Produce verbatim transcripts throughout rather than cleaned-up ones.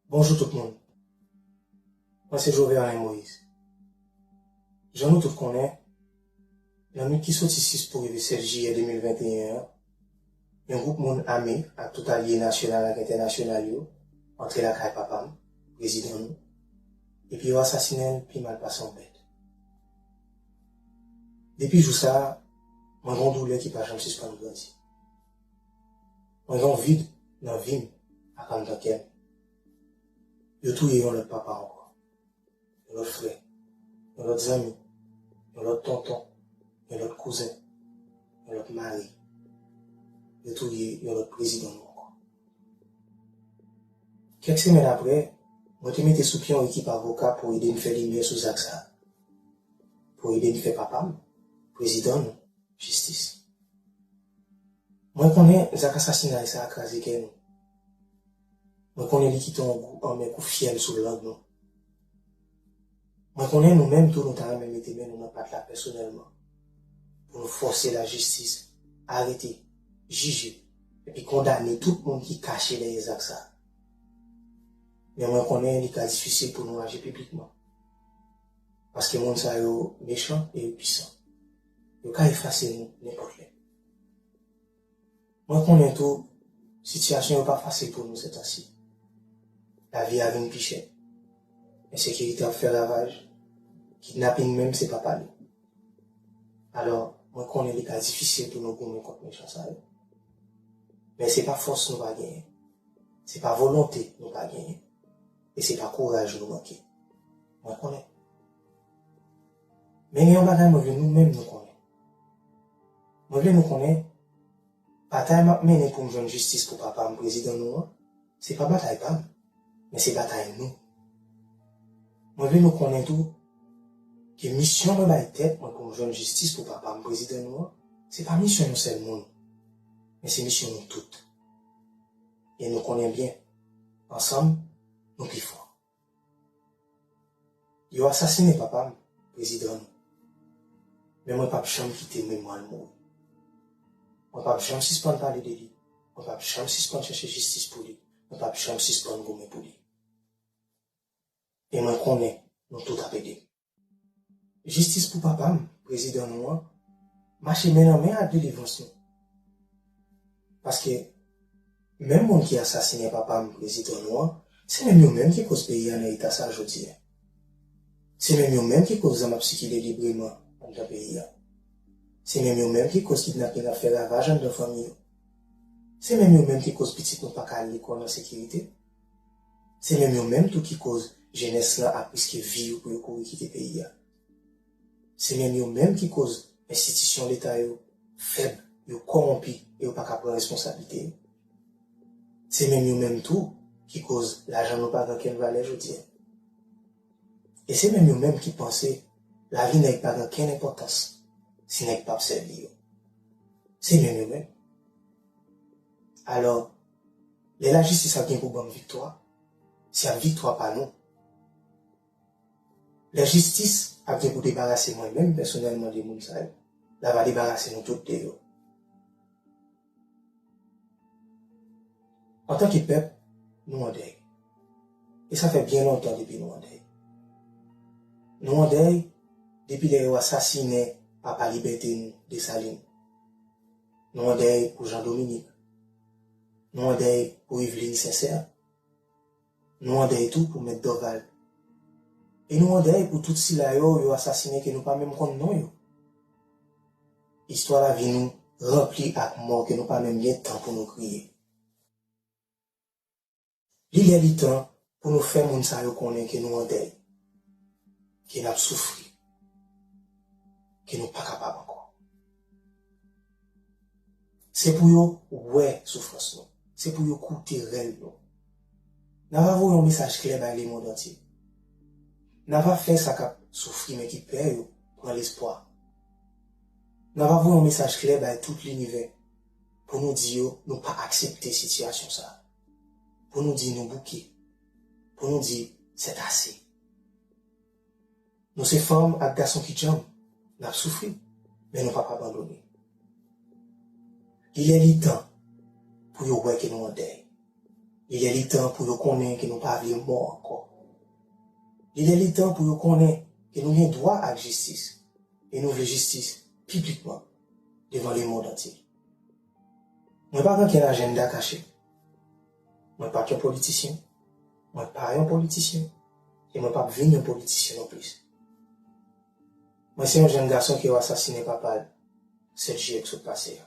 Bonjou tout moun. Mwen se Joverlin Moïse. Jan nou tout konnen, nan nwit ki soti sis pou rive sèt jiyè de mil venteyen an, yon gwoup moun ame ak tout alye nasyonal ak entènasyonal yo antre lakay papa m, prezidan nou, epi yo asasinen l pi mal pase yon bèt. Depi jou sa a, mwen gen yon doulè ki pa janm sispann grandi. Mwen gen yon vid nan vi m ak anndan kè m. Yo touye yon lòt papa ankò, yon lòt frè, yon lòt zanmi, yon lòt tonton, yon lòt kouzen, yon lòt mari. Yo touye yon lòt prezidan nou ankò. Kèk semèn apre, mwen te mete sou pye yon ekip avoka pou ede n fè limyè sou zak sa a, pou ede n fè papa m, prezidan nou, jistis. Mwen konnen zak asasinay sa a kraze kè nou. Mwen konnen li kite yon gou anmè kou fyèl sou lang nou. Mwen konnen nou menm tou nou ta renmen mete men nou nan pat la pèsonèlman pou nou fòse lajistis arete, jije, epi kondane tout moun ki kache dèyè zak sa a. Men mwen konnen li ka difisil pou nou aji piblikman. Paske moun sa yo mechan e yo pwisan. Yo ka efase nou nenpòt lè. Mwen konnen tou, sitiyasyon yo pa fasil pou nou sètansi. Lavi a vin pi chè. Ensekirite ap fè ravaj. Kidnaping menm se pa pale. Alò, mwen konnen li ka difisil pou nou goumen kont mechan sa yo. Men se pa fòs nou pa genyen. Se pa volonte nou pa genyen. E se pa kouraj nou manke. Mwen konnen. Men gen yon bagay mwen vle nou menm nou konnen. Mwen vle nou konnen, batay m ap mennen pou m jwenn jistis pou papa m, prezidan nou an, se pa batay pa m, men se batay nou. Mwen vle nou konnen tou ke misyon mwen bay tèt mwen pou m jwenn jistis pou papa m, prezidan nou an, se pa misyon yon sèl moun, men se misyon nou tout. E nou konnen byen, ansanm, nou pi fò. Yo asasinen papa m, prezidan nou. Men mwen p ap janm kite memwa l mouri. Mwen p ap janm sispann pale de li. Mwen p ap janm sispann chèche jistis pou li. Mwen p ap janm sispann goumen pou li. E mwen konnen nou tout ap ede m. Jistis pou papa m, prezidan nou an, mache men nan men ak delivrans nou. Paske menm moun ki asasinen papa m, prezidan nou an, se menm yo menm ki koz peyi a nan eta sa jodi a. Se menm yo menm ki koz zam ap sikile libreman anndan peyi a. Se menm yo menm ki koz kidnaping ap fè ravaj anndan fanmi yo. Se menm yo menm ki koz pitit nou pa ka al lekòl an sekirite. Se menm yo menm tou ki koz jenès lan ap riske vi yo pou yo kouri kite peyi a. Se menm yo menm ki koz enstitisyon leta yo fèb, yo kòwonpi e yo pa ka pran responsablite yo. Se menm yo menm tou ki koz lajan nou pa gen okenn valè jodi a. E se menm yo menm ki panse lavi nèg pa gen okenn enpòtans si nèg p ap sèvi yo. Se menm yo menm. Alò, lè lajistis ap gen pou ban m viktwa, se ap viktwa pa nou. Lè jistis ap gen pou debarase mwen menm pèsonèlman de moun sa yo, l ava debarase nou tout de yo. Antanke pèp, nou an dèy. E sa fè byen lontan depi nou an dèy. Nou an dèy depi lè yo asasinen papa libète nou, Desalin. Nou an dèy pou Jan Dominik. Nou an dèy pou Yveline Sincère. Nou an dèy tou pou Mèt Dorval. E nou an dèy pou tout sila yo yo asasinen ke nou pa menm konn non yo. Istwa lavi nou ranpli ak mò ke nou pa menm gen tan pou nou kriye. Li lè li tan pou nou fè moun sa yo konnen ke nou an dèy, ke n ap soufri, ke nou pa kapab ankò. Se pou yo wè soufrans nou. Se pou yo koute rèl nou. N ava voye yon mesaj klè bay lemonn antye. N ava fè sa k ap soufri men ki pè yo pran lespwa. N ava voye yon mesaj klè bay tout linivè pou nou di yo nou pa aksepte sitiyasyon sa a. Pou nou di nou bouke. Pou nou di c'est assez. Nou se fanm ak gason ki djanm, n ap soufri, men nou p ap abandone. Li lè li tan pou yo wè ke nou an dèy. Li lè li tan pou yo konnen ke nou pa vle mò ankò. Li lè li tan pou yo konnen ke nou gen dwa ak jistis, e nou vle jistis piblikman devan lemonn antye. Mwen pa gen okenn ajanda kache. Mwen pa t yon politisyen. Mwen pa yon politisyen. E mwen p ap vin yon politisyen nonplis. Mwen se yon jèn gason ke yo asasinen papa l sèt jiyè k sot pase a.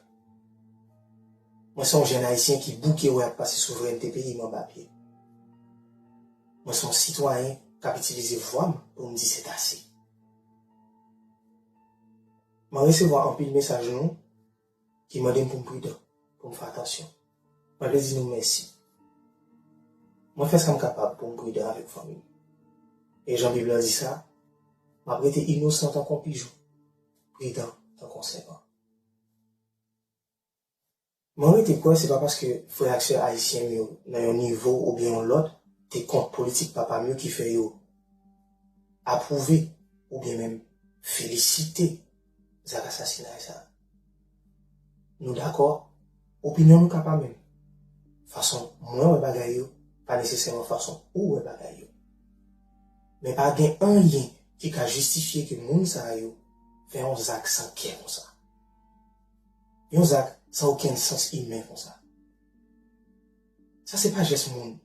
Mwen se yon jèn ayisyen ki bouke wè y ap pase souvrènte peyi m anba pye. Mwen se yon sitwayen k ap itilize vwa m pou m di sètase. Mwen resevwa anpil mesaj nou ki mande m pou m pridan, pou m fè atansyon. Mwen vle di nou mèsi. Mwen fè sa m kapab pou m pridan avèk fanmi m. E jan Bib lan di sa, m ap rete inosan tankou yon pijon, pridan tankou yon sèpan. Mwen rete kwè se pa paske frè ak sè ayisyen m yo nan yon nivo oubyen yon lòt te kont politik papa m yo ki fè yo apwouve oubyen menm felisite zak asasinay sa a. Nou dakò, opinyon nou ka pa menm. Fason mwen wè bagay yo pa nesesèman fason ou wè bagay yo. Men pa gen anyen ki ka jistifye ke moun sa yo fè yon zak san kè konsa. Yon zak san okenn sans imen konsa. Sa se pa jès moun.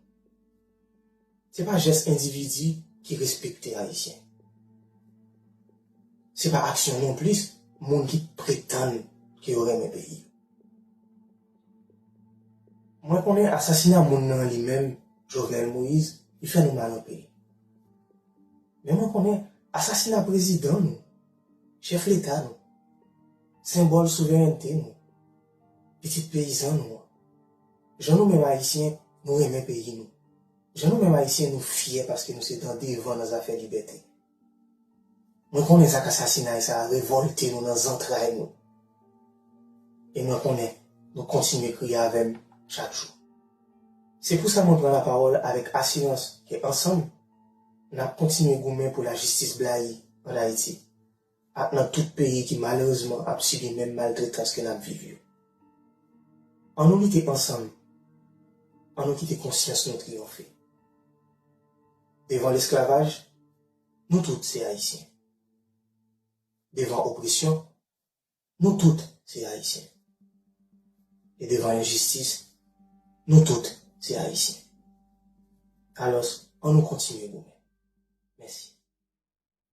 Se pa jès endividi ki respekte Ayisyen. Se pa aksyon nonplis moun ki pretann ke yo renmen peyi yo. Mwen konnen asasina moun nan li menm, Jovenel Moïse, li fè nou mal anpil. Men mwen konnen asasina prezidan nou, chèf leta nou, senbòl souverènte nou, pitit peyizan nou an. Jan nou menm Ayisyen, nou renmen peyi nou. Jan nou menm Ayisyen, nou fyè paske nou se dan devan nan zafè libète. Mwen konnen zak asasinay sa a revòlte nou nan zantray nou. E mwen konnen nou kontinye kriye avè m chak jou. Se pou sa mwen pran lapawòl avèk asirans ke ansanm, n ap kontinye goumen pou lajistis blayi ann Ayiti ak nan tout peyi ki malerezman ap sibi menm maltretans ke n ap viv yo. Ann nou lite ansanm, ann nou kite konsyans nou triyonfe. Devan lesklavaj, nou tout se Ayisyen. Devan opresyon, nou tout se Ayisyen. E devan enjistis, nou tout se Ayisyen. Alòs, ann nou kontinye goumen.